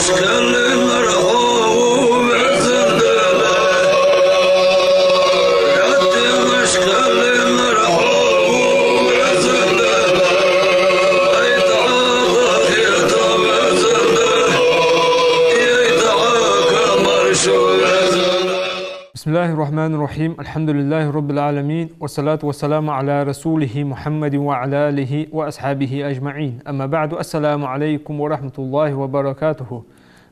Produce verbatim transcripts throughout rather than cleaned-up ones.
بسم الله الرحمن الرحيم. الحمد لله رب العالمين. والصلاة والسلام على رسوله محمد وعلى آله وأصحابه أجمعين. أما بعد. السلام عليكم ورحمة الله وبركاته.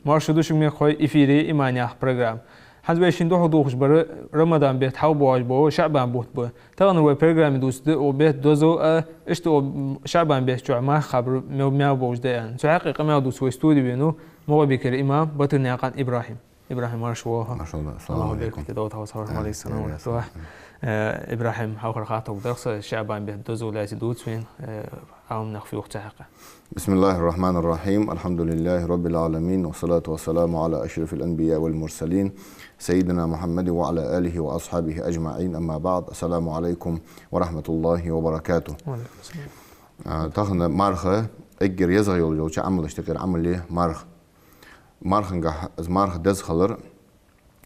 Марша ду шуга, мехкахой, эфире «Иман» яха программа. ХӀанз вай шин духьал дувхаш бар Рамадан бетта хьалбоагӀаш бола ШаӀбан бутт ба. Тахан вай программе дувцаргда укх бетта дозал а, иштта укх ШаӀбан бетта чухь марха кхабар мел, мел болаш да аьнна. Цу хьакъехьа къамаьл дувца вай студе венав МагӀалбикера имам Батырнаькъан ИбрахӀим. ИбрахӀим, марша воагӀа. Марша воагӀа. Ассаламу Аллаху алейкум. Баркат, Дала тхьовра сагӀа хилва. Амин. Э, ИбрахӀим, хьалхара хаттар да-кх са, ШаӀбан бетта дозал лаьца дувц вайна, э, Ӏаламнаха фу йоах цу хьакъехьа. بسم الله الرحمن الرحيم. الحمد لله رب العالمين. والصلاة والسلام على أشرف الأنبياء والمرسلين. سيدنا محمد وعلى آله وأصحابه أجمعين. أما بعد. السلام عليكم ورحمة الله وبركاته. وعليكم السلام. А, тахан марха эггара езагӀа йолаш йолча Ӏамалашта юкъера Ӏамал я марха. Мархангахьа, из марха деза хилар,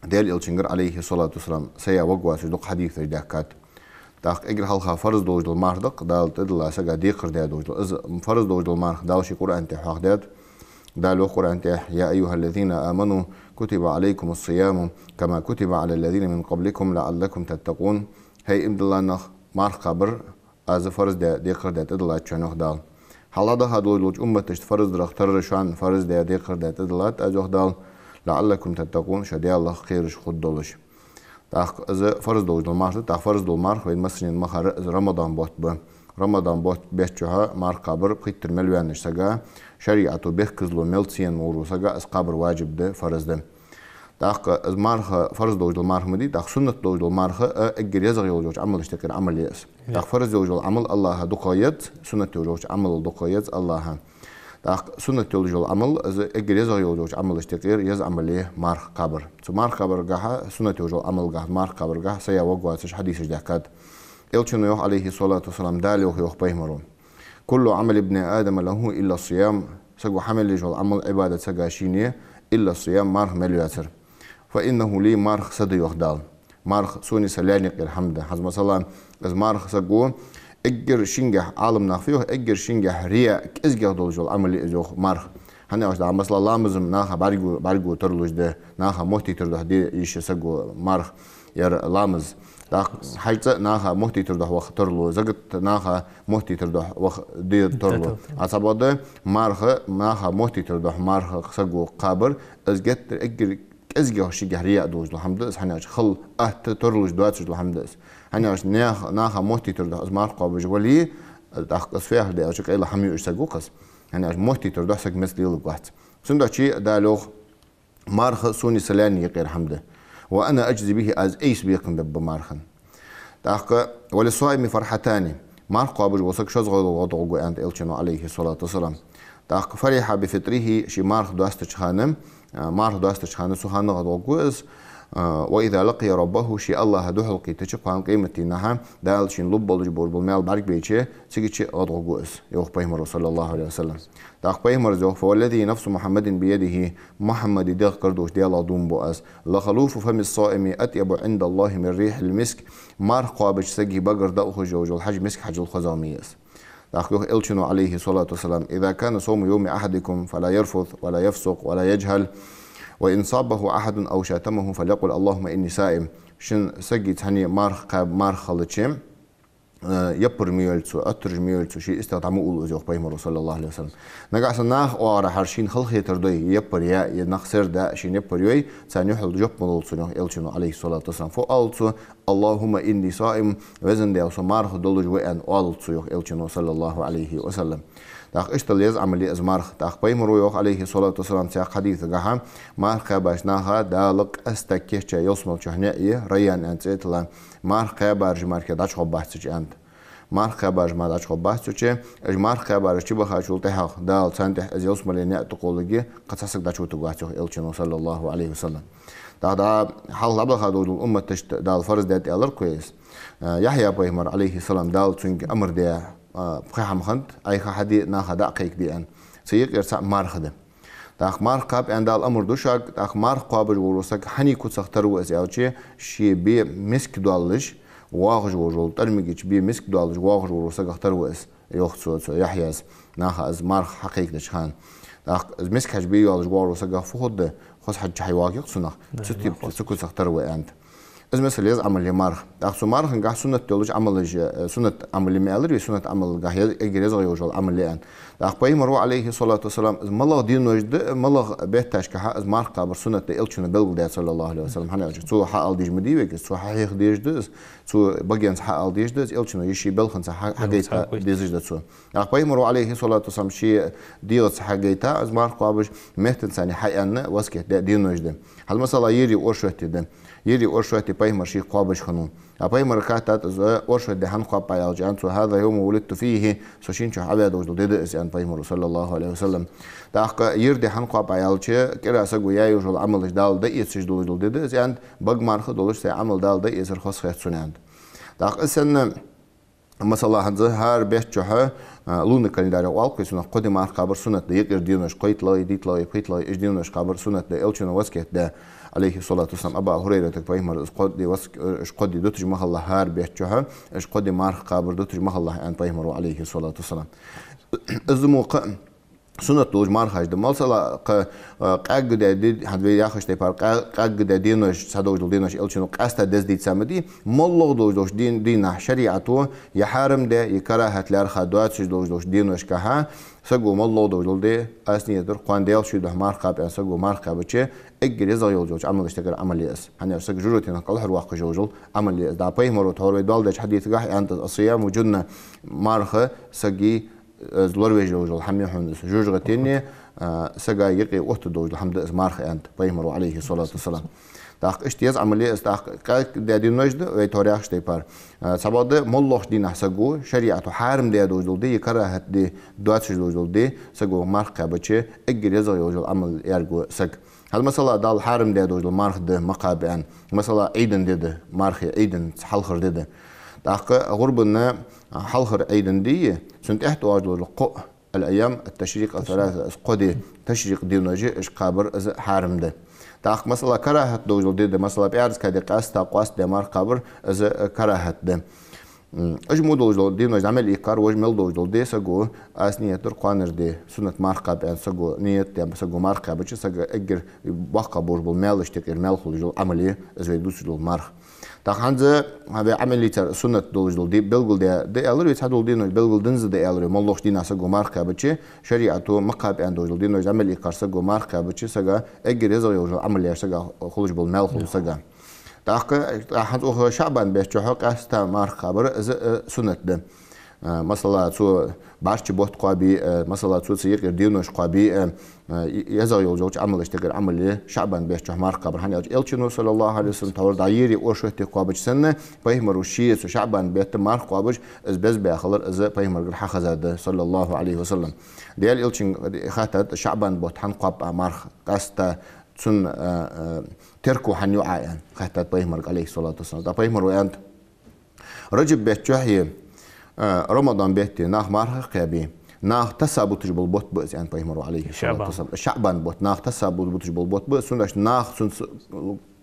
Даьла Элчангара, عليه الصلاة والسلام, сая ваг вацаш дукха хьадисаш даьхкад. ТӀаккха эггара хьалха фарз долаш дола марха да-кх, Дала тӀадилла сага декхар даь долаш дола. Из фарз долаш дола марха Дала ший Къуръан тӀа хьоахадаьд. Дала йоах Къуръан тӀа: يا أيها الذين آمنوا كتب عليكم الصيام كما كتب على الذين من قبلكم لعلكم تتقون. ХӀай иман дилла нах, марха кхабар Аз фарз даь, декхар даь тӀадиллад шоана, йоах Дала. Хьалха даха долаш долча умматашта фарз дарах тарра шоана фарз даь, декхар даь тӀадиллад Аз, йоах Дала, لعلكم تتقون, шо Даьлах кхераш хургдолаш. ТӀаккха из фарз долаш дола марха да, тӀаккха фарз дола марха вайна массанена ма харра, из Рамадан бутт ба. Рамадан бутт бетта чухь марха кхабар пхийттара мел ваьннача сага, шариӀато бехказло мел ца енна вола сага из кхабар важиб да, фарз да. ТӀаккха из марха фарз долаш дола марха ма дий, тӀаккха суннат долаш дола марха а эггара езагӀа йолаш йолча Ӏамалашта юкъера Ӏамал я из. ТӀаккха фарз йолаш йола Ӏамал АллахӀа дукхагӀа еза, суннат йолаш йолча Ӏамалал дукхагӀа еза АллахӀа. ТӀаккха суннат йолаш йола Ӏамал, из эггара езагӀа йолаш йолча Ӏамалашта юкъера еза Ӏамал я марха кхабар. Цу марха кхабаргахьа, суннат йолаш йола Ӏамалгахьа, марха кхабаргахьа сая ваг вацаш хьадисаш даьхкад. Элчано йоах, عليه الصلاة والسلام, Дала йоах, йоах пайхамаро: كل عمل ابن آدم له إلا الصيام. Саго хьа мел еш йола Ӏамал, Ӏибадат сага шийна я, إلا الصيام, марха мел вацар. فإنه لي, марха са да, йоах Дала. Марха сона, са лаьна юкъера хӀама да. ХӀанз масала, из марха саго эггара шийгахьа, Ӏаламнаха фу йоах, эггара шийгахьа рияъ, кӀезигагӀа долаш йола Ӏамал я из, йоах, марха. ХӀана аьлча, масала, ламаза наха бӀаргаго, бӀаргаго тарлуш да, наха моттийтара духьа де йиш я саго марха. Яр ламаз. ТӀаккха хьажцӀа наха моттийтара духьа ваха тарлу, закат наха моттийтара духьа ваха де тарлу. Де тарлу. А цхьабакъда марха наха моттийтара духьа марха саго кхабар, из геттара эггара кӀезигагӀа шийгахьа рияъ долаш дола хӀама да из, хӀана аьлча хала атта тарлуш доацаш дола хӀама да из. ХӀана аьлча наха, наха моттийтара духьа из марха кхоабаш вале, тӀаккха из фу яхар да аьлча, къайла хӀама юаш саг ва-кх из. ХӀана аьлча моттийтара духьа саг меца леларгвац. Цудухьа Дала йоах: марха сона, са лаьна юкъера хӀама да. وأنا أجزي به, Аз айса бекхам бергба мархан. ТӀаккха: وللصائم فرحتان, марха кхоабаш вола саг шозза гӀо-, гӀо-, гӀо-, гӀо-, гӀо-, аьннад Элчано, عليه الصلاة والسلام. ТӀаккха: فرح بفطره, ший марха достача хана, а, марха достача хана, цу хана гӀо-, гӀо-, гӀо-, из, а, وإذا لقي ربه, ший АллахӀа духьалкхийттача, кхоана къематдийнахьа, Дала шийна лургболаш бола маьл бӀаргабайча, цигача гӀо-, гӀо-, гӀо-, из, йоах пайхамаро, صلى الله عليه وسلم. ТӀаккха пайхамара йоах: فوالذي نفس محمد بيده, Мухьаммада дегӀ кара долча Даьлах дув буъ аз, لخلوف فم الصائم أطيب عند الله من ريح المسك, марха кхоабача сага багара дӀаухаш йола хьаж миска хьажал хозагӀа ма я из. ТӀаккха йоах Элчано, عليه الصلاة والسلام: إذا كان صوم يوم أحدكم فلا يرفث ولا يفسق ولا يجهل، وإن سابه أحد أو شاتمه فليقل: اللهم إني صائم. Шун сага цхьанне марха кхаь-, марха хилча, э, яппар ма йойла цо, Ӏоттараш ма йойла цо, ший истагӀа дӀа ма улла из, йоах пайхамаро, صلى الله عليه وسلم. Нагахьа санна наха оагӀорахьара шийна халахетар дой, яппар яь, е нах сер даь, шийна яппар йой, царна юхьал жоп ма лолда цо, йоах Элчано, عليه الصلاة والسلام. Фу оал цо? اللهم إني صائم, Веза Даьла, со марха долаш ва, аьнна, оал цо, йоах Элчано, صلى الله عليه وسلم. ТӀаккха иштта еза Ӏамал я из марха. ТӀаккха пайхамаро йоах, عليه الصلاة والسلام, цхьаькха хьадисагахьа: марха кхаьбача наха Дала къаьстта кийчъяь ялсмала чухь ниӀ я, Райян аьнна цӀи тилла, марха кхаьбараш мара дӀачугӀоргбац цу чу, аьннад. Марха кхаьбараш мара дӀачугӀоргбац цу чу, уж марха кхаьбараш чубахачул тӀехьагӀа Дала царна тӀехьа из ялсмале ниӀ тӀакхолларгья, кхы цхьа саг дӀачувутаргвац, йоах Элчано, صلى الله عليه وسلم. ТӀаккха дӀа хьалха дӀабаха долаш дола умматашта Дала фарз даьд аьлар-кх вай из. Э, Яхья пайхамар, عليه السلام, Дала цунга амар даь, э, пхи хӀама хиннад, Ӏайха хьаде, наха дӀа а кхайкаде, аьнна. Цу юкъера цаӀ марха да. ТӀаккха марха кхаба аьнна Дала амар ду шуга, тӀаккха марха кхоабаш вола саг хьанна куцах тара ва из аьлча, ший бе миска доаллаш, воагӀаш вола, тӀормигача бе миска доаллаш, воагӀаш вола сагах тара ва из, йоах цо, цо Яхьяс, наха из марха хьакхайкадеча хана. ТӀаккха из миска хьежа бе йоаллаш воагӀаш вола сагах фу хургда, хоза хьежача хьайоагӀа-кх цунах, цу тайпара, цу куцах тара ва аьнна. Из, масала, еза Ӏамал я марха. ТӀаккха цу мархангахь суннат долаш Ӏамалаш, э, суннат Ӏамал я ма аьлар вай, суннат Ӏамалгахь еза, эггара езагӀа йолаш йола Ӏамал я аьнна. ТӀаккха пайхамара, Ӏалайхи ссалату вассалам, из малагӀа деношка да, малагӀа бетташкахьа из марха кхабар суннат да, элчано белгалдаьд, саллаллахӀу Ӏалайхи ва саллам, хӀана аьлча цо хьаала дезаш ма дий вайга из, цо хьахьеха дезаш да из, цо багенца хьаала дезаш да из, элчано из ший балханца хьа-, хьагайта дезаш да цо. ТӀаккха пайхамара, Ӏалайхи ссалату вассалам, ший дегӀаца хьагайта из марха кхабаш, меттаца царна хьааьнна васкет даь денош да. Хьал, масала, ерригача оршоте да. Ерригача оршоте пайхамар шийх кхоабаш хиннав. А пайхамарга хаьттад из, оршота ди хӀана кхоаб Ӏа аьлча, аьннад цо: «هذا يوم ولدت فيه», со шийна чухь Ӏаваь долаш дола ди да из, аьннад пайхамара, саллаллахӀу Ӏалайхи ва саллам. ТӀаккха ер ди хӀана кхоаб Ӏа аьлча, кӀира саго яь йолаш йола Ӏамалаш Дала дӀаэцаш долаш дола ди да из, аьннад, бага марха долаш сай Ӏамал Дала дӀаэцар хоза хет сона, аьннад. ТӀаккха из санна, масала, хӀанз хӀара бетта чухь, а, лунарча календаре оал-кх вай цунах, кхо ди марха кхабар суннат да, юкъера денош, кхойтталагӀа, дийтталагӀа, пхийтталагӀа, уж денош кхабар суннат да, элчано васкет даь, Ӏалайхи ссалату вассалам, Абу Хурайрата пайхамара из кхо ди вас-, уж кхо ди дуташ ма хилалахь хӀара бетта чухь, уж кхо ди марха кхабар дуташ ма хилалахь, аьннад пайхамара, Ӏалайхи ссалату вассалам. Из мо кхы суннат долаш мархаш да. Масала, кхы, а, къаьгга даь ди, хӀанз вай яхача тайпара, къа-, къаьгга даь денош, цхьадолаш дола денош элчано къаьстта деза дийца ма дий, моллагӀа долаш долча дий-, дийнахь шариӀато е хьарам даь, е карахӀат лаьрхӀа доацаш долаш долча деношкахьа, саго моллагӀа долаш дола ди, аз нийят дир, кхоана Даьла ший духьа марха кхаба аьнна саго марха кхаьбача, эггара езагӀа йолаш йолча Ӏамалашта тӀагара Ӏамал я из. ХӀана аьлча саг жожагӀатенах кӀалхарвоаккхаш йолаш йола Ӏамал я из. ДӀа пайхамара тхьовра вай доаладеча хьадисагахь аьннад из: «الصيام جنة», марха сага, э, лоравеш йолаш йола хӀама я хьона из. ЖожагӀатеи, а, сага юкъе оттадолаш дола хӀама да из марха, аьннад пайхамара, Ӏалайхи ссалату вассалам. ТӀаккха иштта еза Ӏамал я из, тӀаккха къаьгга даь денош да вай тхьовра яхача тайпара. А, цхьабакъда моллагӀча дийнахь саго шариӀато хьарам даь долаш дола ди, е карахӀат ди доацаш долаш дола ди, саго марха кхаьбача, эггара езагӀа йолаш йола Ӏамал я еррига саг. Хьал, масала, Дала хьарам даь долаш дола марха ди ма кхаба аьнна. Масала, Ӏийда ди да, мархий Ӏийда, хьалхара ди да. ТӀаккха гӀурбан хьалхара Ӏийда ди, цунна тӀехьа оалаш дола кхо, الأيام التشريق الثلاثة, из кхо ди, ташрикъ денош, уж кхабар из хьарам да. ТӀаккха, масала, карахӀат долаш дола ди да, масала, пӀаьраска ди къаьстта, къоастадаь марха кхабар из, э, карахӀат да. М, уж мо долаш дола денош дӀа мел иккхар, вож мел долаш дола ди саго, аз нийят дир кхоанара ди суннат марха кхаба аьнна саго нийят даь, саго марха кхаьбача, сага эггара боккхагӀа болаш бола маьлашта юкъера маьл хулаш йола Ӏамал я из вай дувцаш дола марха. ТӀаккха хӀанз вай Ӏамал йийцар суннат долаш дола ди белгалдаь да аьлар вай, цхьадола денош белгалданза да аьлар вай, моллагӀча дийнахь саго марха кхаьбача, шариӀато ма кхаба аьнна долаш дола денош дӀа мел иккхар саго марха кхаьбача, сага эггара езагӀа йолаш йола Ӏамал яь, сага хулаш бола маьл хул сага. ТӀаккха, тӀаккха хӀанз укх ШаӀбан бетта чухь къаьстта марха кхабар из, э, суннат да. Э, масала, цо бӀарчча бутт кхоабе, э, масала, цо цу юкъера денош кхоабе, э, э, езагӀа йолаш йолча Ӏамалашта тӀагара Ӏамал я ШаӀбан бетта чухь марха кхабар. ХӀана аьлча элчано, саллаллахӀу Ӏалайхи ва саллам, тхьовра дӀа ерригача оршоте кхоабача санна, пайхамара ше цу ШаӀбан бетта марха кхоабаш, из беза баь хилар из пайхамарагара хьахеза да, саллаллахӀу Ӏалайхи ва саллам. Даьла элчанга хаьттад: «ШаӀбан бутт хӀана кхоаб Ӏа марха, къаьстта цун, э, э, терко хӀана ю Ӏа?» — аьнна, хаьттад пайхамарга, Ӏалайхи ссалату вассалам. ТӀаккха пайхамара аьннад: Раджаб бетта чухь е, э, Рамадан бетта е нах марха кхаьбе, нах тасса буташ бола бутт ба из, аьннад пайхамара, Ӏалайхи ссалату вассалам. ШаӀбан бутт. ШаӀбан бутт, нах тасса бу-, буташ бола бутт ба из, цудухьа нах цунца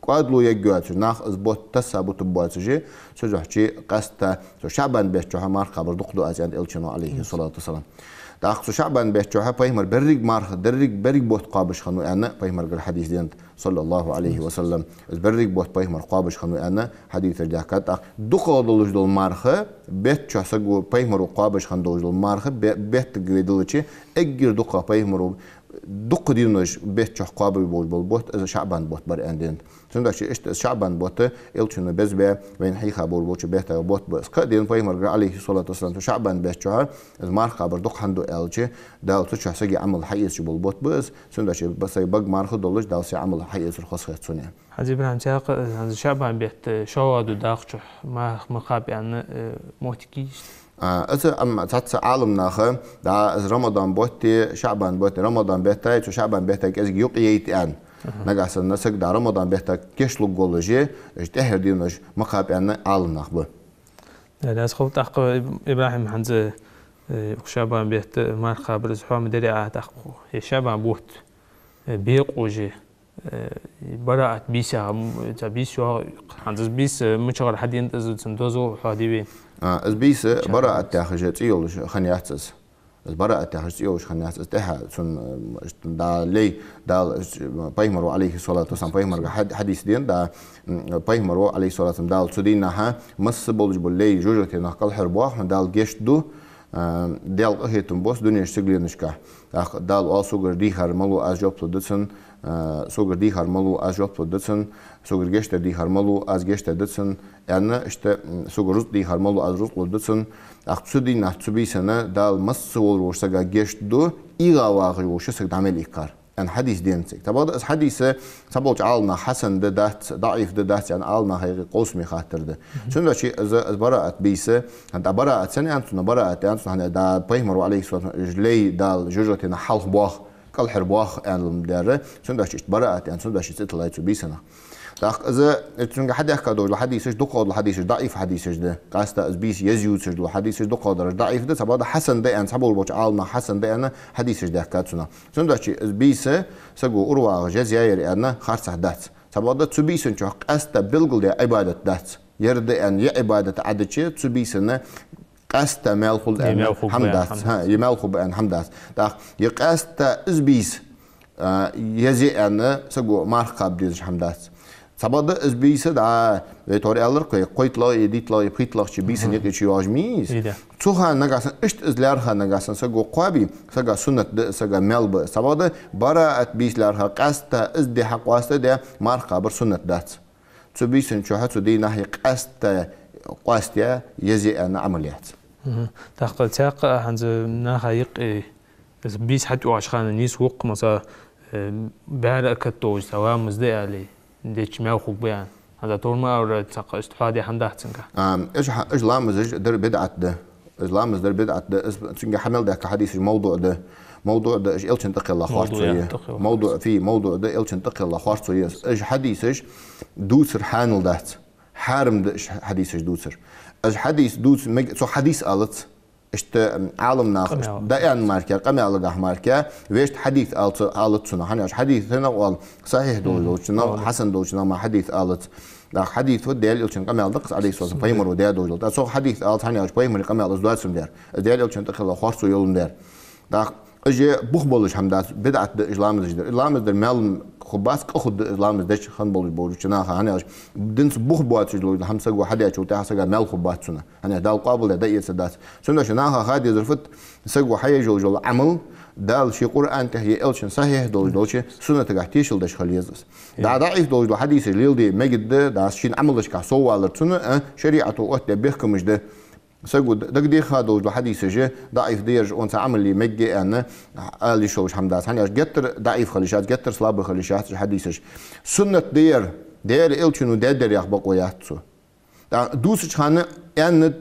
кӀоадало ергйоацаш, нах из бутт тасса бутаргбоацаш, цудухьа къаьстта цу ШаӀбан бетта чухь марха кхабар дукха ду из, аьннад элчано, Ӏалайхи ссалату вассалам. ТӀаккха цу ШаӀбан бетта чухь пайхамара берригача марха, деррига берригача бутт кхоабаш хиннав аьнна пайхамарагара хьадис денад, саллаллахӀу Ӏалайхи ва саллам. Из берригача бутт пайхамара кхоабаш хиннав аьнна хьадисаш даьхкад. ТӀаккха дукхагӀа долаш дола марха бетта чухь саго пайхамара кхоабаш хинна долаш дола марха бе-, беттага вай диллача, эггара дукха пайхамара дукха денош бетта чухь кхоабаш болаш бола бутт из ШаӀбан бутт бар аьнна денад. Цудухьа иштта из ШаӀбан бутт элчано беза баь, вайна хьийха болаш болча беттагара бутт ба из. Кхы а денад пайхамарагара, Ӏалайхи ссалату вассалам, цу ШаӀбан бетта чухь из марха кхабар дукха хӀана ду аьлча, Дала цу чухь сагий Ӏамал хьаэцаш бола бутт ба из, цудухьа ба-, сай бага марха долаш, Дала сай Ӏамал хьаэцар хоза хет сона. Хьажи ИбрахӀим, цхьаькха, э, хӀанз ШаӀбан бетта, э, шоллагӀа ду даккха чухь марха ма кхаба аьнна, э, моттиг йий иштта? А, из а, ам, цхьацца Ӏаламнаха, дӀа из Рамадан бутти, ШаӀбан бутти, Рамадан беттай цу ШаӀбан беттай кӀезига юкъе яйта аьнна. Аха. Нагахьа санна саг дӀа Рамадан бетта кечлургволаш, уж тӀехьара денош ма кхаба аьнна Ӏаламнах ба. Да, да, аз хов тӀаккха, Иб-, ИбрахӀим, хӀанз, э, ШаӀбан бетта марха кхабар из хьома деррига а тӀаккха, е ШаӀбан бутт Э, бекъо же, э, бараат бийса, м, ца бийса йоагӀа, хӀанз из бийса, э, мичахьара хьаденад из, цун дозал хьоахадий вайна? А, из бийса бараат яхаш цӀи йолаш хинна яц из. Из бараат яхаш цӀи йолаш хинна яц из. ТӀехьа цун, э, да лей, Дала, э, пайхамара, алейхи салату вассалам, пайхамарга хьад-, хьадис денад, да, м, пайхамара, алейхи салату вассалам, Дала цу дийнахьа масса болаш бола лей жожагӀатенах кӀалхарбоах, хьона Дала гешт ду, а, Даьла къахетам бос дунен сигаленашка. ТӀаккха Дала оал: «Согара дийхар малув, аз жоп лургда цунна, а, согара дийхар малув, аз жоп лургда цунна, согара гешт дар дийхар малув, аз гешт дергда цунна», аьнна, иштта, м, «Согара рузкъа дийхар малув, аз рузкъа лургда цунна». ТӀаккха цу дийнахьа, цу бийсанна Дала масса волаш волча сага гешт ду, ийгӀа вагӀаш вола ши саг дӀа мел ийккхар, аьнна хьадис денад цига. Цхьабакъда из хьадис цхьаболча Ӏаламнаха хьасан да, дац, даӀиф да, дац аьнна, Ӏаламнаха юкъе къовсаме хаттар да. Цудухьа из, из бараат бийса, хӀанз а бараат сенна аьннад цунах, бараат аьннад цунах, хӀана аьлча Пайхамара, алейхи салату вассалам, уж лей Дала жожагӀатенах хьалхабоах, кӀалхарбоах аьнна ма дий. Цудухьа иштта бараат аьннад, цудухьа цӀи тиллай цу бийсанах. ТӀаккха из, э, цунга хьадаьхка долаш дола хьадисаш, дукхагӀа дола хьадисаш даӀиф хьадисаш да. Къаьстта из бийса еза ювцаш дола хьадисаш дукхагӀдараш даӀиф да, цхьабакъда хьасан да аьнна, цхьаболча Ӏаламнаха хьасан да аьнна хьадисаш даьхкад цунах. Цудухьа из бийса саго уравагӀаш еза яр аьнна харцахьа дац. Цхьабакъда цу бийсан чухь къаьстта белгалдаь Ӏибадат дац. Ер да аьнна, е Ӏибадат Ӏадача, цу бийсанна къаьстта маьл хул аьнна хӀама дац. Е маьл хургба аьнна хӀама дац. ТӀаккха е къаьстта из бийса, а, еза я аьнна, саго марха кхаба дезаш хӀама дац. Цхьабакъда из бийса да, вай тхьовра аьлар-кх вай, кхойтталагӀа, дийтлагӀа, пхийтталагӀча бийсан юкъе чуйоагӀаш ма йий из. Цу хана нагахьа санна иштта из лаьрхӀа нагахьа санна саго кхоабе, сага суннат да, сага маьл ба. Цхьабакъда бараат бийса лаьрхӀа къаьстта из ди хьакъоастадаь марха кхабар суннат дац. Цу бийсан чухь, цу дийнахьа къаьстта къоастаяь, еза я аьнна Ӏамал яц. ТӀаккха цхьаькха а хӀанз наха юкъе из бийса хьатӀайоагӀача хана нийсву-кх, масала, э, бӀаьра акатта долаш цхьа ламаз да аьле, деча маьл хургба аьнна. ХӀанз тхьовра ма аьлар, цхьаккха иштта хьоахадаь хӀама дац цунга. А, уж хӀа-, уж ламазаш дар бидӀат да. Из ламаз дар бидӀат да, из цунга хьа мел даьхка хьадисаш мавдуӀ да. МавдуӀ да, уж Элчан тӀакхелла харцо я. МавдуӀ фий, мавдуӀ да, Элчан тӀакхелла харцо я. Уж хьадисаш дувцар хьанал дац. Хьарам да уж хьадисаш дувцар. Уж хьадис дувца мег-, цу хьадис алац. Иштта, м, Ӏаламнаха дӀааьнна мара, къамаьлагахьа мара, вешта хьадис алац, алац цунах. ХӀана аьлча хьадис сенах оал, сахьихь долаш долчунах, хьасан долчунах мара хьадис алац. ТӀаккха хьадис ва Даьла Элчан къамаьл да-кх из, алейхи салату вассалам, пайхамара даь долаш дола. ТӀаккха цох хьадис алац, хӀана аьлча пайхамара къамаьл из доацам дар. Из Даьла Элчан тӀакхелла харцо йолаш дар. ТӀаккха уж бух болаш хӀама дац, бидӀат да уж ламазаш дар. Из ламаз дар маьл хургбац, къа хургда из ламаз деча хана болаш болча наха, хӀана аьлча динца бух боацаш долаш дола хӀама саго хьадаьчул тӀехьагӀа сага маьл хургбац цунна. ХӀана аьлча Дала къоабалдаь дӀаэцаргдац. Цудухьа наха ха дезар фуд, саго хьаеш йолаш йола Ӏамал Дала ший Къуръан тӀа е Элчан сахьихь долаш долча суннатагахьа тешал деш хила еза из. ДӀа даӀиф долаш дола хьадисаш леладе мегаргда, дӀа шийна Ӏамалашка соввалар цунна, а, шариӀато оттадаь бехкамаш да. Саго д-, дагадеха долаш дола хьадисаш даӀиф да ераш, цунца Ӏамал е мегаргья аьнна, ала йиш йолаш хӀама дац. ХӀана аьлча геттара даӀиф хила йиш яц, геттара слабый хила йиш яц уж хьадисаш. Суннат да ер, Даьла Элчано даьдар яха бокъо яц цо. ТӀаккха дувцача хана аьннад,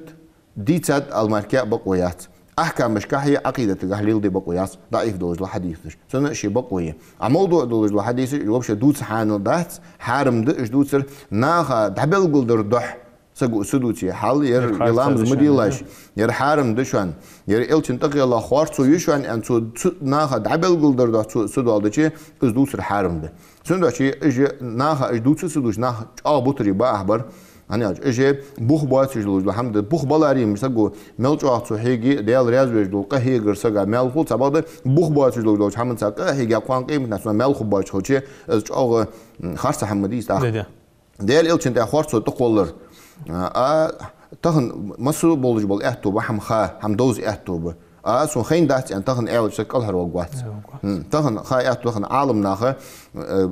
дийцад ала мара бокъо яц. Ахькамашкахьеи Ӏакъидатагахьеи леладе бокъо яц даӀиф долаш дола хьадисаш. Цунна ший бокъо я. А мавдуӀ долаш дола хьадисаш вообще дувца хьанал дац, хьарам да уж дувцар, наха дӀабелгалдара духьа. Саго из ца дувце хьал, ер ламаз ма делаш, ер хьарам да шоана, ер Элчан тӀакхелла харцо я шоана аьнна, цо, цо наха дӀабелгалдара духьа цо из ца доаладича, из дувцар хьарам да. Цудухьа уж наха уж дувца ца дувцаш, нах чӀоагӀа бутарий ба, ахбар. ХӀана аьлча уж бух боацаш долаш дола хӀама да, бух баларе ма саго мел чӀоагӀа цо хьеге, Даьла раьза веш дола къа хьегар сага маьл хул, цхьабакъда бух боацаш долаш долча хӀаманца къа хьеге, кхоана къематдийнахьа цунах маьл хургбоацаш хилча, из чӀоагӀа, м, харца хӀама ма дий из, тӀаккха. Даьла Элчан тӀа харцо тӀакхоллар. А, тахан массо а болаш бола аьттув ба хӀама ха, хӀама довза аьттув ба. А, сона хайнадац аьнна, тахан аьлча саг кӀалхарваргвац. М, тахан ха аьттув, тахан Ӏаламнаха, э,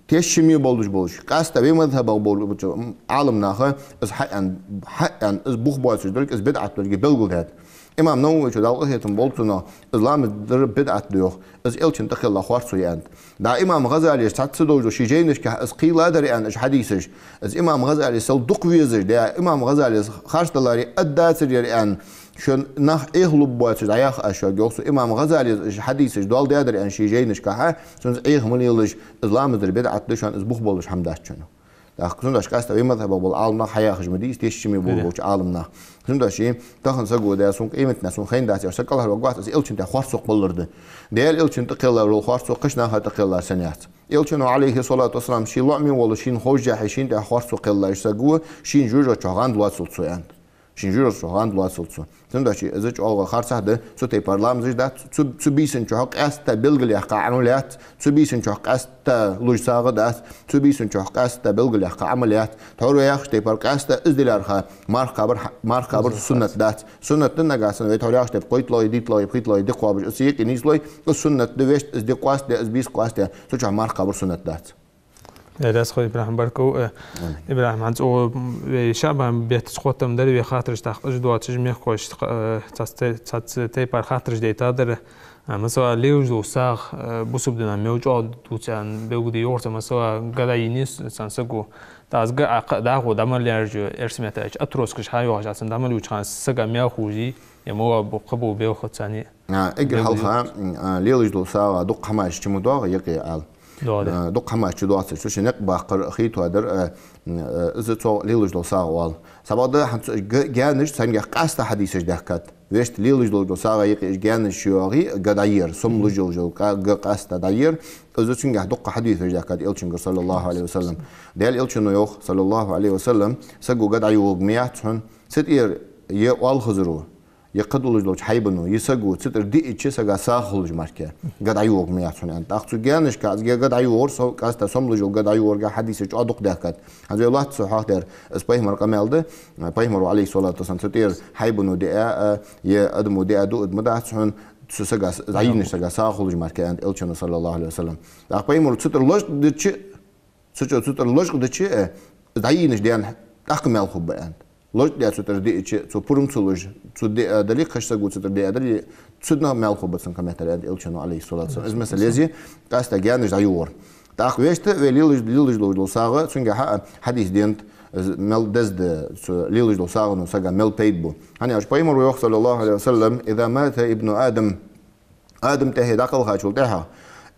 тешаме болаш болаш, къаьстта вай мазхӀабах болаш болча, м, Ӏаламнаха из хьааьнна, хьааьнна, из бух боацаш долга, из бидӀат долга белгалдаьд. Имам Нававийс, Дала къахетам болба цунах, из ламаз дар бидӀат да йоах, из Элчан тӀакхелла харцо я аьннад. ДӀа имам ГӀазалес цхьацца долаш дола ший жайнашка из кхийладар аьнна уж хьадисаш. Из имам ГӀазалесал дукха везаш, дӀа имам ГӀазалес харцдаларе аргдацар ер аьнна, шоана нах Ӏехалургбоацаш дӀаяхар аз шуга, йоах цо. Имам ГӀазалес уж хьадисаш доаладаьдар аьнна ший жайнашкахьа, цунца Ӏеха ма лелаш, из ламаз дар бидӀат да шоана, из бух болаш хӀама дац шоана. ТӀаккха цудухьа къаьстта вай мазхӀабах бола Ӏаламнах хьаяхаш ма дий из, тешаш ма болаш болча Ӏаламнаха. Цудухьа тахана саго да, сона къематдийнахьа сона хайна дац аьнна, саг кӀалхарваргвац, из элчан тӀа харцо кхоллар да. Даьла элчан тӀа кхеллар дола харцо кхыча наха тӀа кхеллар санна яц. Элчано, Ӏалайхи ссалату вассалам, ший лоӀаме волаш, шийна ховш хье шийна тӀа харцо кхеллаш саго, шийна жожагӀатен чу гӀанд лоацалда цо аьннад. Шийна жожагӀатен чу гӀанд лоацалда цо. Цудухьа из чӀоагӀа харцахьа да, цу тайпара ламазаш дац, цу, цу бийсан чухь къаьстта белгалъяьккха Ӏамал яц, цу бийсан чухь къаьстта луш сагӀа дац, цу бийсан чухь къаьстта белгалъяьккха Ӏамал яц. Тхьовра яхача тайпара къаьстта из диларха марха кхабар, марха кхабар суннат дац. Суннат да нагахьа санна вай тхьовра яхача тайпара кхойтталагӀа, дийтталагӀа, пхийтталагӀа дика кхоабаш, из юкъе нийслой, из суннат да, вешта из дика къоастадаь, из бийса къоастадаь, цу чухь марха кхабар суннат дац. Э, раьза хилва, ИбрахӀим, баркал. Э, ИбрахӀим, хӀанз цу вай ШаӀбан бетта хоттам дар, вай хаттараш тӀаккха уж доацаш мехкахошта, э, цац-, цац-, тайпара хаттараш дайта дар. А, масала, лелаш дола сагӀа, э, бусалба дина мел чӀоагӀа дувц аьнна, белгалде йоагӀар цо, масала, га дӀайийна цхьан саго, тӀаккха из га а кхы а дӀахо дӀа мел яьржа, эрсий меттала аьлча, отросткаш хьайоагӀаш, царна дӀа мел йича хана сага мел ховш дий, е мала бу-, кхы бола белхаца царна. А, эггара хьалха, а, лелаш дола сагӀа дукха хӀамаш чу ма доагӀа юкъе ала. ДоагӀа, да. А, дукха хӀамаш чу доацаш, цу чу никъ баккхар хий тоадар, а, а, из цо лелаш дола сагӀа оал. Цхьабакъда хӀанз цу га-, гаьнаш цхьаннегахьа къаьстта хьадисаш даьхкад. Вешта лелаш долаш дола сагӀа юкъе уж гаьнаш чуйоагӀе, га дӀаер, сомалуш йолаш йола къа-, га къаьстта дӀаер, из цунгахьа дукха хьадисаш даьхкад Элчангара, саллаллахӀу Ӏалайхи ва саллам. Даьла Элчано йоах, саллаллахӀу Ӏалайхи ва саллам, саго га дӀайоагӀарг ма яц хьона, цу тӀера е оалхазаро, е кхыдолаш долча хьайбано, е саго цу тӀера диача сага сагӀа хулаш мара, га дӀайоагӀарг ма яц хьона, аьнна. ТӀаккха цу гаьнашка из га дӀайоагӀар, со-, къаьстта сомалуш йола га дӀайоагӀарга хьадисаш чӀоагӀа дукха даьхкад. ХӀанз вай лоацца цу хьоахадаьр, из пайхамара къамаьл да, пайхамара, Ӏалайхи ссалату вассалам, цу тӀера хьайбано диа, а, е адамо диа дуа да ма дац хьона, цу сага, дӀайийнача сага сагӀа хулаш мара, аьннад Элчано, саллаллахӀу Ӏалайхи ва саллам. ТӀаккха пайхамаро цу тӀера лочкъадича, цу чу-, цу тӀера лочкъадича, э, дӀайийнача дена тӀаккха маьл хургба, аьннад. Лочкъадаь цу тӀера диача, цо пурам ца луш, цо диа дале, кхыча саго цу тӀера диа дале, цунна маьл хургба цунна кхы меттел, аьннад Элчано, Ӏалайхи ссалату вассалам. Из масала еза, къаьстта гаьнаш дӀайоагӀар. ТӀаккха вешта вай лелаш, лелаш долаш дола сагӀа, цунгахьа а хьадис денад, из мел деза да, цу лелаш долча сагӀано сага мел пайда бу. ХӀана аьлча пайхамара йоах, саллаллахӀу Ӏалайхи ва саллам: «إذا مات ابن آدم», Адама тӀехье дӀакхелхачул тӀехьагӀа,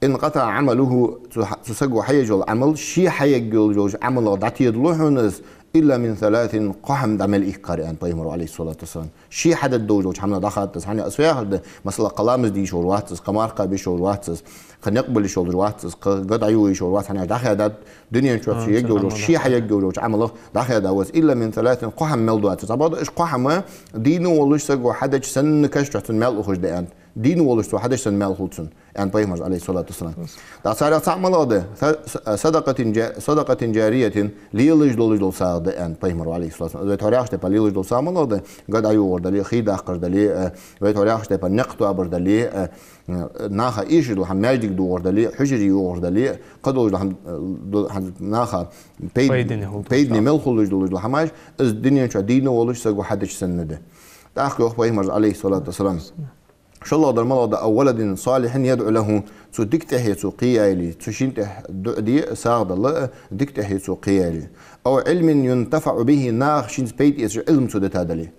«انقطع عمله», цу хьа-, цу саго хьаеш йола Ӏамал, ше хьаеш йолаш йолча Ӏамалах дӀатедалу хьона из, «إلا من ثلاث», кхо хӀама дӀа мел иккхар, аьннад пайхамара, Ӏалайхи ссалату вассалам. Ше хьадергдолаш долча хӀаманах дӀахаттар из, хӀана аьлча из фу яхар да, масала, кхы ламаз дийшар вац из, кхы марха кхаба йиш йолаш вац из, кхы никъ бала йиш йолаш вац из, кхы га дӀайоагӀа йиш йолаш вац, хӀана аьлча дӀахаьдад дунен чу, а, цу ергйолаш, ше хьаергйолаш йолча Ӏамалах дӀахаьда ва из, «إلا من ثلاث», кхо хӀама мел доацар. Цхьабакъда уж кхо хӀама дийна волаш саго хьадича санна каша чу цунна маьл ухаш да, аьннад. Дийна волаш цо хьадича санна маьл хул цунна, аьннад пайхамара, Ӏалайхи ссалату вассалам. ТӀаккха царех цхьаъ малагӀа да? Са-, са-, «صدقة جا-، صدقة جارية», лелаш долаш дола сагӀа да, аьннад пайхамара, Ӏалайхи ссалату вассалам. Вай тхьовра яхача тайпара лелаш дола сагӀа малагӀа да? Га дӀайоагӀар дале, хий даккхар дале, э, вай тхьовра яхача тайпара никъ тоабар дале, э, наха эшаш дола хӀама, маьждиге доагӀар дале, хьужаре йоагӀар дале, кхыдолаш дола хӀама, э, дола хӀама, наха пайд-, пайдане хул, пайдане мел хулаш долаш дола хӀамаш, из дунен чу дийна волаш саго хьадича санна да. ТӀаккха йоах пайхамара, Ӏалайхи ссалату вассалам: ШоллагӀдар малагӀа да? «أو ولد صالح يدعو له», цу дика тӀехье цо кхеяйли, цу шин тӀехье дуӀа де, сагӀа дала, дика тӀехье цо кхеяйли. «أو علم ينتفع به», наха шийца пайда эцаш Ӏилма цо дита дале.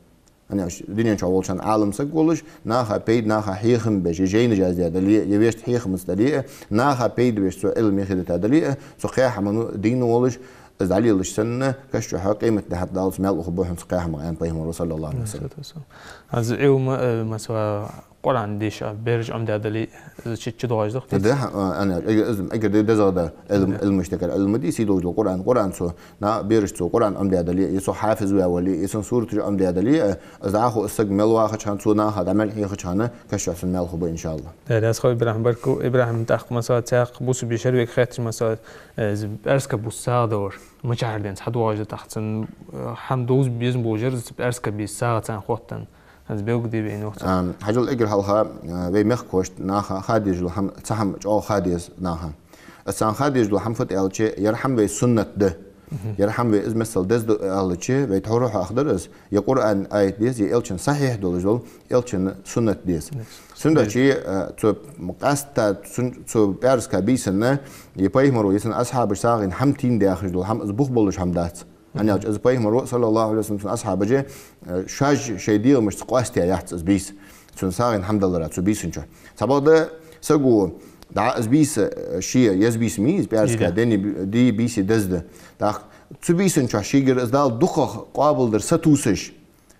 ХӀана аьлча дунен чу волча хана Ӏалам саг волаш, наха пайда, наха хьехам беш, е жайнаш яздаь дале, е вешта хьехамца дале, наха пайда беш цо Ӏилма юхедита дале, цу кхаь хӀамано дийна волаш, из дӀалелаш санна, каша чу хьо къематдийнахьа Дала цунна маьл ухаргба хьона цу кхаь хӀамах, аьннад пайхамара, саллаллахӀу Ӏалайхи ва саллам. ХӀанз Ӏилма, э, масала, Къуръан деша, бераш Ӏомадаь дале, из чу-, чудоагӀаш да-кх? Да, а, ана, эггара, из эггара де-, дезагӀа да, Ӏилма, Ӏилмаш тӀехьа Ӏилма де, сий долаш дола Къуръан, Къуръан цо, на, бераш цо Къуръан Ӏомадаь дале, е цо хьафиз ваь вале, е цун сураташ Ӏомадаь дале, э, из дӀахо из саг мел вахача хана, цо наха дӀа мел хьехача хана, каша чу цунна маьл хургба, иншааллахӀ. Э, раьза хилва, ИбрахӀим, баркал. ИбрахӀим, тӀаккха масала цхьаькха бусалба шервега хетташ, масала, э, из пӀаьраска бус сагӀа далар мичахьара денз хьадоагӀаш да тӀаккха цун, э, хӀама довза безам болаш яр из пӀаьраска бийса сагӀа царна хоттан. ХӀанз белгалде вайна йоах цо. Ам, хьажал, эггара хьалха, а, вай мехкахошта, наха ха дезаш дола хӀама, цхьа хӀама чӀоагӀа ха деза наха. Из царна ха дезаш дола хӀама фуд аьлча, ер хӀама вай суннат да. Ер хӀама вай из масала деза да аьлча, вай тхьовра хьоахадаьр из, е Къуръан аят деза, е Элчан сахьихь долаш дола, Элчан суннат деза. Цудухьа, а, цу къаьстта цун, цу пӀаьраска бийсан, е пайхамаро, е цун асхьабаша сагӀийна хӀама тийна даьхаш дола хӀама, из бух болаш хӀама дац. ХӀана аьлча из пайхамаро, саллаллахӀу Ӏалайхи ва саллам, цун асхьабаша, э, шоаш шоай дегӀамашца къоастаяь яц из бийса, цун сагӀийна хӀама далара цу бийсан чу. Цхьабакъда саго дӀа из бийса, э, ше еза бийса ма йий из, пӀаьраска, дени б-, ди бийса деза да. ТӀаккха Цу бийсан чу шийгара из Дала дукхагӀа къоабалдар сатувсаш,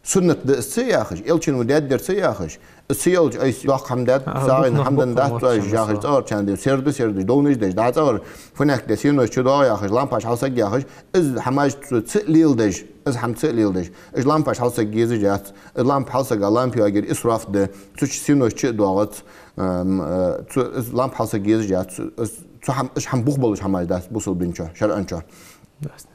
суннат да из ца яхаш, Элчано даьдар ца яхаш, из ца йолча айса доккха хӀама дац, сагӀийна хӀама дац, цӀагӀарчарна де, серда, сердаш, довнаш деш, дӀа цӀагӀара фуннахь де сенош чудоагӀа яхаш, лампаш хьалсаг яхаш, из хӀамаш цо ца леладеш, из хӀама ца леладеш. Из лампаш хьалсаг езаш яц, из лампа хьалсага лампа йоагар исраф да, цу чу сенош чу а доагӀац, ам, э, цу, из лампа хьалсаг езаш яц, из, цу хӀам-, из хӀама бух болаш хӀамаш дац бусалба дина чу, шарӀан чу.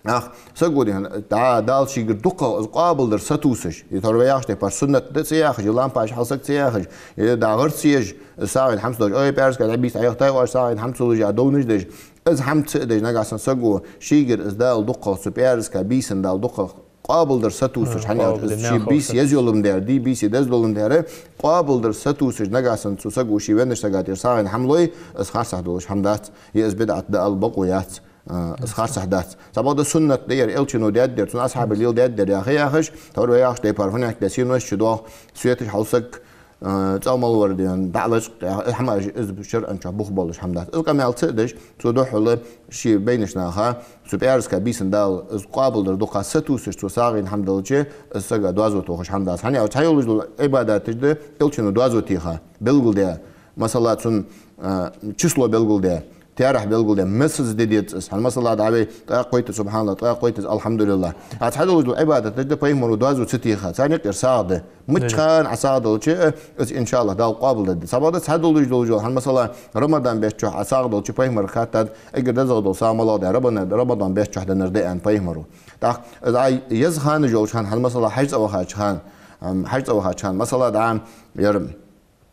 Ах, саго дий хьона, да, Дала шийгара дукхагӀа из къоабалдар сатувсаш. Из тхьовра вай яхача тайпара суннат да ца яхаш, из лампаш хьалсаг ца яхаш, из дагӀар ца еш, из сагӀийна хӀама ца долаш, ой, пӀаьраска дӀа бийса дӀаяхийтай оаш, сагӀийна хӀама ца луш, а довнаш деш. Из хӀама ца а деш, нагахьа санна саго шийгара из Дала дукхагӀа, цу пӀаьраска бийсан Дала дукхагӀа къоабалдар сатувсаш, хӀана аьлча, из ший бийса еза йолаш дар, дий бийса деза йолаш дар, къоабалдар сатувсаш, нагахьа санна цу саго ший веннача сага тӀера сагӀийна хӀама лой, из харцахьа долаш хӀама дац, е из бидӀат да ала бокъо яц. А, из харцахьа дац. Цхьабакъда суннат да ер, Элчано даьдар, цун асхьабаша леладаьдар яха яхаш, тхьовра вай яхача тайпара фуннахь де сенош чудоагӀа, светаш хьалсаг, а, цӀагӀа мел вар дий хьона, дӀа лачкъа яха, из хӀамаш из шарӀан чу бух болаш хӀама дац. Из къамаьл ца а деш, цо духхьал ший байнача наха, цу пӀаьраска бийсан Дала из къоабалдар дукха сатувсаш, цо сагӀийна хӀама делча, из сага доазув тохаш хӀама дац. ХӀана аьлча, цхьа йолаш дола Ӏибадаташ да Элчано доазув теха, белгалдаь, масала, цун, а, число белгалдаь, таьрахь белгалдаь, масаза де деза из. ХӀана, масала, дӀа вай ткъаь кхойтта субхьаналлахӀ, ткъаь кхойтта алхьамдулиллахӀ. А цхьа долаш дола Ӏибадаташ да пайхамаро доазув ца теха, царна юкъера сагӀа да. Мичча хана Ӏа сагӀа делча, из, иншааллахӀ, Дала къоабалдергда. Цхьабакъда цхьа долаш долаш дола, хӀана, масала, Рамадан бетта чухь Ӏа сагӀа делча, пайхамарга хаьттад, эггара дезагӀа дола сагӀа малагӀа да, Рамадан, Рамадан бетта чухь деннар да аьнна пайхамаро. ТӀаккха из Ӏа еза ханаш йолча хана, хӀана, масала, хьажцӀа вахача хана, ам, хьажцӀа вахача хана, масала, дӀа, ер,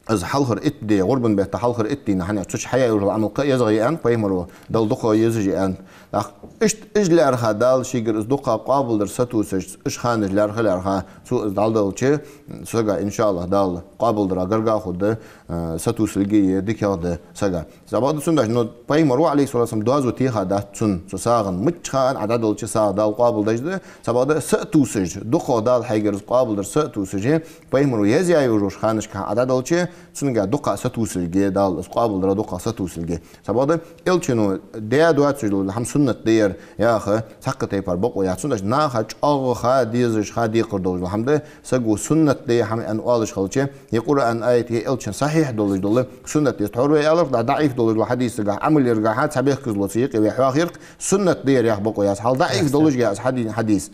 из хьалхара итт ди, гӀурбан бетта хьалхара итт дийнахьа, цу чу хьаяь йола Ӏамал кхы а езагӀа я аьнна пайхамаро, Дала дукхагӀа езаш я аьнна. ТӀаккха иштта из лаьрхӀа Дала шийгара из дукха къоабалдар сатувсаш, из ханаш лаьрхӀа-лаьрхӀа, цо из дӀаделча, сага, иншааллахӀ, Дала къоабалдара гарга хургда, а, сатувсалга е дикагӀа да сага. Цхьабакъда цудухьа, ну, пайхамаро, Ӏалайхи ссалату вассалам, доазув теха дац цун, цу сагӀан. Мичча хана Ӏа дӀаделча сагӀа Дала къоабалдеш да. Цхьабакъда са а тувсаш, дукхагӀа Дала хьайгара из къоабалдар са а тувсаш, пайхамаро еза йолаш йолча ханашка Ӏа дӀаделча, цунга дукха сатувсалга, Дала из къоабалдара дукха сатувсалга. Цхьабакъда Элчано даь доацаш дола хӀама суннат да ер яха, цхьаккха тайпара бокъо яц. Цудухьа наха чӀоагӀа ха дезаш, ха декхар долаш дола хӀама да, саго суннат да ер хӀама аьнна оалаш хилча, е Къуръан аят, е Элчан сахьихь долаш дола суннат да из. Тхьовра вай аьлар-кх, дӀа даӀиф долаш дола хьадисагахьа, Ӏамал ярагахьа цхьа бехказло ца юкъе вай хьоахайир-кх, суннат да ер яха бокъо яц. Хьал даӀиф долашехьа из хьадин хьадис.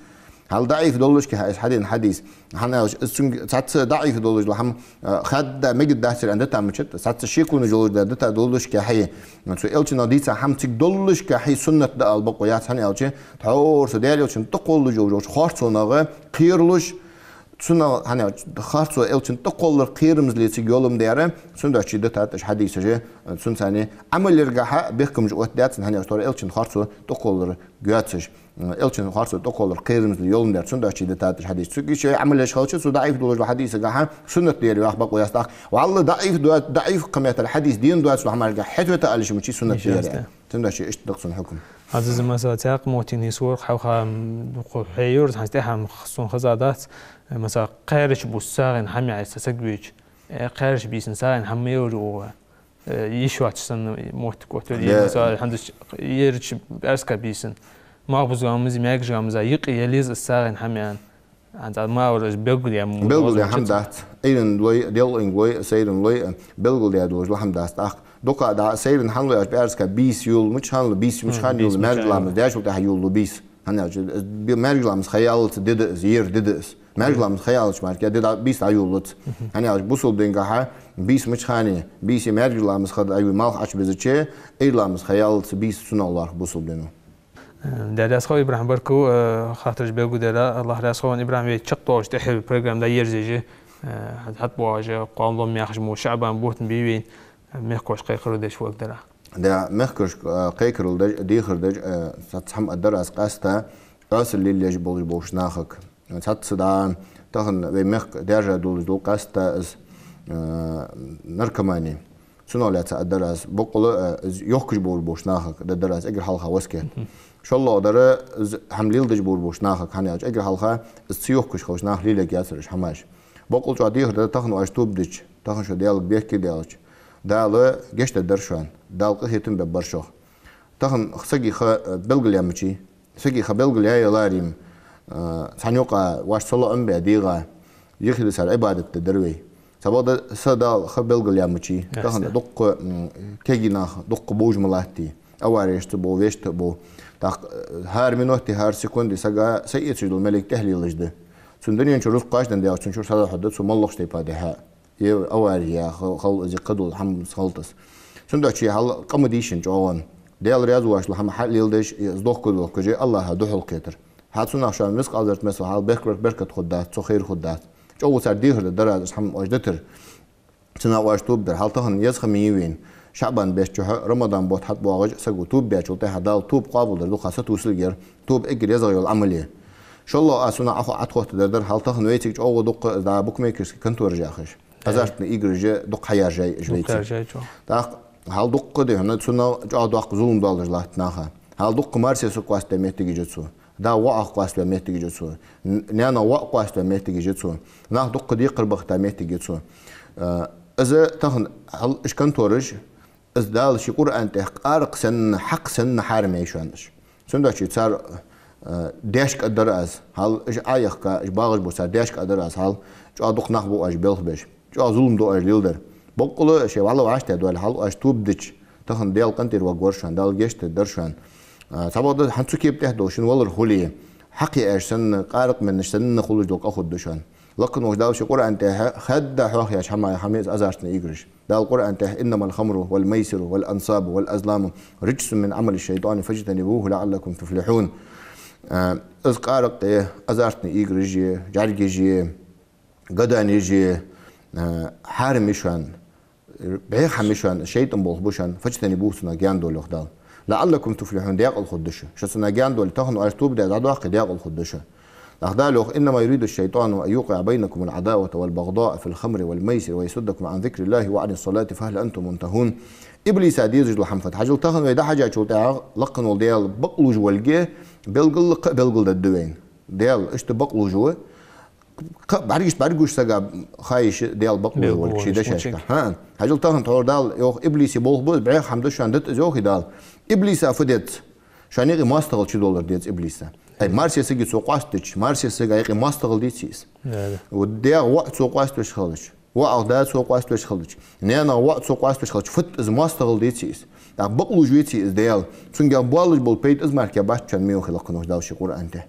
Хьал даӀиф долашехьа из хьадин хьадис. ХӀана аьлча, из цунга цхьацца даӀиф долаш дола хӀама, а, хадда мегаш дацар аьнна дита мичад, цхьацца шеконаш йолаш да дита долашехьа, цу Элчано дийца хӀама цига долашехьа суннат да ала бокъо яц, хӀана аьлча, тхьовра цу Даьла Элчанна тӀакхоллаш йолаш йолча харцонагӀа кхералуш, цунах, хӀана аьлча, харцо Элчанна тӀакхоллар кхерамзле цига йолаш ма дар, цудухьа дитад уж хьадисаш, цунца цхьана Ӏамал ярагахьа бехкамаш оттадаьд цунна, хӀана аьлча, тхьовра Элчанна харцо тӀакхоллар гоацаш, Элчанна харцо тӀакхоллар кхерамзле йолаш ма дар, цудухьа дитад уж хьадис. Цу гиша Ӏамал еш хилча, цу даӀиф долаш дола хьадисагахьа суннат да ер яха бокъо яц. ТӀаккха, валлахӀи, даӀиф доа-, даӀиф кхыметтел хьадис дин доацаш дола хӀамашка хьежжа вета алиш ма чи суннат да ер. Цудухьа иштта да цун хьукам. Аз из, масала, цхьаькха моттиг нийсвора, хьалха, м, дукха хьеюраз, хӀанз тӀехьа ма сона хезадац, э, масала, кхаьрача бус сагӀийна хӀама яь са саг вийча, э, кхаьрача бийсан сагӀийна хӀама ма йора оаха, э, йиш йоацаш санна моттиг оттавир, е, масала, хӀанз ерача пӀаьраска бийсан, малхбуза гамаза, маьркӀажа гамаза юкъе яла еза из сагӀийна хӀама аьнна. ХӀанз ма вар из белгалъяь мо белгалъяь хӀама дац. Ӏуйранна лой, делкъанга лой, сайранна лой, белгалдаь долаш дола хӀама дац. ТӀаккха дукха дӀа сайранна хӀана лой аьлча, пӀаьраска бийса йолаш мичча хана лу, бийса мичча хана йолаш, маьркӀажа ламаз даьчул тӀехьа йолаш лу бийса. ХӀана аьлча, маьркӀажа ламаз ха яллалца ди да из, ер ди да из. МаьркӀажа ламаз ха яллалца мара ди дӀа-, бийса дӀайолалуц. ХӀана аьлча, бусалба дингахьа бийса мичча хана, бийса маьркӀажа ламаз ха дӀайой, малх Ӏочубизача, Ӏуйра ламаз ха яллалца бийса цунах лоархӀ бусалба дино. Даьла раьза хилва, ИбрахӀим, баркал, э, хаттараш белгалдара. АллахӀ раьза хилва, ИбрахӀим, вай чакхдоалаш тӀехьа программа дӀаерзаеш я, э, хьатӀабоагӀаш, кхоана ломма яхаш мо ШаӀбан бутт бий вайна, э, мехкарашка кхайкарал деш валгдарах. Да, мехкарашка, э, кхайкарал деш, дехар деш, э, цхьацца хӀама аргдар аз къаьстта, оасал лелаеш болаш болча нахага. Цхьацца дӀа тахан вай мехка даьржа долаш дола къаьстта из, э, наркомани. Цунах лаьца аргдар аз. Боккъала, э, из йохкаш болаш болча нахага даргдар аз эггара хьалха васкет. ШоллагӀдар, из хӀама леладеш болаш болча нахага, хӀана аьлча эггара хьалха из ца йохкаш хилча наха лелаергьяцар уж хӀамаш. Боккъала чӀоагӀа дехар да тахан оаш тоба дича, тахан шо Даьлага бехке даьлча, Дала гешт дергдар шоана, Дала къахетам бергбар шох. Тахан сага ха, э, белгалъяь ма чи, Сага ха белгалъяь ялар-м, а, цхьан юкъа вайна ца лоӀам бе дегӀа, юхе дисар Ӏибадат де дар вай. Цхьабакъда са Дала ха белгалъяь мичай. Тахан дукха, м, кегий нах дукха бовш ма латт. Авареш ца бов, вешта бов. ТӀаккха, э, хӀара минуте, хӀара секунде сага са эцаш дола малейк тӀехьа лелаш да. Цун дунен чура рузкъаш денна Дала цун чура сагӀа хьода, цу моллагӀча тайпа дехьа. Е авари я, хал-, хал-, из кхыдола хӀама халтас. Цудухьа хьал къа ма дийшан чӀоагӀа. Дала раьза воацаш дола хӀама хьалеладеш, из дохка дохкаш, Аллахӏа духьал кхетар. Хьа цунах шоана мискъал заррат миссел хьал берк-, беркат хургдац, цо хайр хургдац. ЧӀоагӀа цар дехар дар аз, из хӀама оаш дитар. Цунах оаш тоба дар. Хьал тахан еза ха ма йий вайна. ШаӀбан бетта чухь Рамадан бутт хьатӀабоагӀаш саго тоба баьчул тӀехьагӀа Дала тоба къоабалдар дукха сатувсалгер, тоба эггара езагӀа йола Ӏамал я. ШоллагӀа аз цунах Ӏохо-, Ӏотхоттадар дар, хьал тахан вайцига чӀоагӀа дукха из да букмекерский контораш яхаш. Азартни играш дукха хьаяржай уж вайцига. ТӀаккха хьал дукха да хьона, цунах чӀоагӀа доккха зулам долаш латт наха. Хьал дукха марсеса къоаставаь моттигаш я цу. Да воӀах къоаставаь моттигаш я цу. Н-, наьна воӀ къоаставаь моттигаш я цу. Нах дукха декхар бахийта моттиг я цу. Э, из тахан хьал уж контораш, из Дала ший Къуръан тӀа къаракъ санна, хьакъ санна хьарам яьй шоана уж. Цудухьа цар, э, даьшка дар аз, хьал уж Ӏояхка, уж багӀаш ба цар даьшка дар аз, хьал чӀоагӀа дукха нах ба уж белхабеш. ЧӀоагӀа зулам да уж леладер. Боккъала шоай вӀалла вӀаштӀехьа дола хьал оаш тоба дича, тахан Дала къинтӀера варгвар шоана, Дала гешт дергдар шоана. А, цхьабакъда хӀанз цу кепа тӀа дола шун валар хуле, хьакъ яь аьш санна, къаракъ меннаш санна хулаш дола къа хургда шоана. Лакха волча Дала ший Къуръан тӀа хадда хьоахаяьча хӀамай хӀама я из азартни играш. Дала Къуръан тӀа: «إنما الخمر والميسر والأنصاب والأزلام رجس من عمل الشيطان فاجتنبوه لعلكم تفلحون». А, из къаракъ я, азартни играш я, жӀаргаш я, гаданеш я, э, хьарам я шоана, бӀеха хӀама я шоана, шайтӀан болх ба шоана, фаджтанибух, цунах гаьна довла, йоах Дала. «ЛаӀаллакум туфлихьун», декъала хургда шо. Шо цунах гаьна довла, тахан оаш тоба даь дӀадоаккхе, декъала хургда шо. ТӀаккха Дала йоах: «إنما يريد الشيطان أن يوقع بينكم العداوة والبغضاء في الخمر والميسر ويصدكم عن ذكر الله وعن الصلاة فهل أنتم منتهون». Иблиса дезаш дола хӀама фуд? Хьажал, тахан вай дӀахьежачул тӀехьагӀа лакха волча Дала бакълувш волга белгал, кхы а белгалдергда вайна. Дала иштта бакълувш ва, кхы а бӀаргашта бӀаргагуш сага ха йиш я Дала бакълувш волга ший дешашка. ХӀаа. Хьажал, тахан тхьовра Дала йоах, иблиса болх ба из, бӀеха хӀама да шоана дита из, йоах Дала. Иблиса фу деза? Шоана юкъе моастагӀал чудоллар деза иблиса. Ай, марсеса сага цо къоастадича, марсеса сага юкъе моастагӀал деций из? Да, да. Вот дегӀа воӀ цо къоаставеш хилча, воӀах да цо къоаставеш хилча, наьнах воӀ цо къоаставеш хилча, фуд из, моастагӀал деций из? ТӀаккха бакълувш веций из Дала? Цунгахь болаш бола пайда из мара кхы бац шоана, ма йоахий лакха волча Дала ший Къуръан тӀа.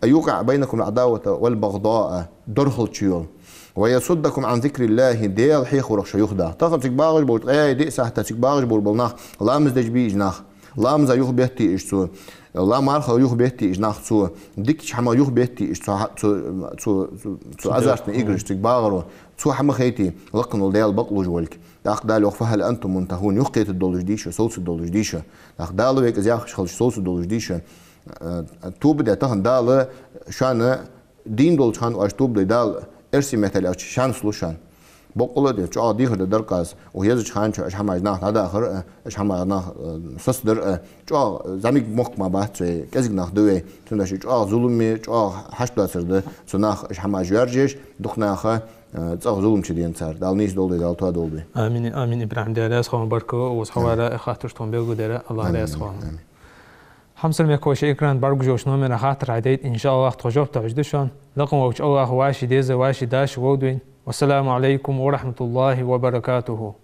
«أن يوقع بينكم العداوة والبغضاء», дорхал чу йола. «ويصدكم عن ذكر الله», Дала хьехарах шо юхадаккха. Тахан цига багӀаш болча, ткъаь диъ сахьата цига багӀаш бола нах, ламаз деш бий уж нах? Ламаза юхабетт уж цо, ла-, марха юхабетт уж нах цо, дикача хӀамах юхабетт уж цо, цо, цо, цо, цо азартни играш цига багӀаро, цо хӀама хайтий, лакха волча Дала бакълувш волга. ТӀаккха Дала йоах: «فهل أنتم منتهون», юхакхетаргдолаш дий шо, совцаргдолаш дий шо? ТӀаккха Дала вайга из яхаш хилча, совцаргдолаш дий шо? Э, тоба де тахан Дала шоана дийна долча хана оаш тоба дой, Дала эрсий меттала аьлча шанс лу шоана. Боккъала а де, чӀоагӀа дехар дар-кх аз, укх езача хана чу уж хӀамаш нах дӀадахар а, уж хӀамаш нах, э, сацадар а, чӀоагӀа зӀамига мохк ма бац вай, кӀезига нах да вай, цудухьа чӀоагӀа зуламе, чӀоагӀа хьашт доацар да цу наха уж хӀамаш йоаржаеш, дукха наха, э, цӀагӀа зулам чудена цар. Дала нийса долда, Дала тоадолда. Амин, амин, ИбрахӀим, Дала раьза хилва баркал, укхаза хьавара, э, хаттараш тхона белгалдара, Аллах раьза хилва. Амин. Хьамсара мехкахой, шоай экрана бӀаргагуш йолча номера хаттар хьадайта, иншааллах, тхо жоп дӀахьош да шоана. Лакха волча Аллахӏа вӀаший деза, вӀаший даши вовда вайна. والسلام عليكم ورحمة الله وبركاته.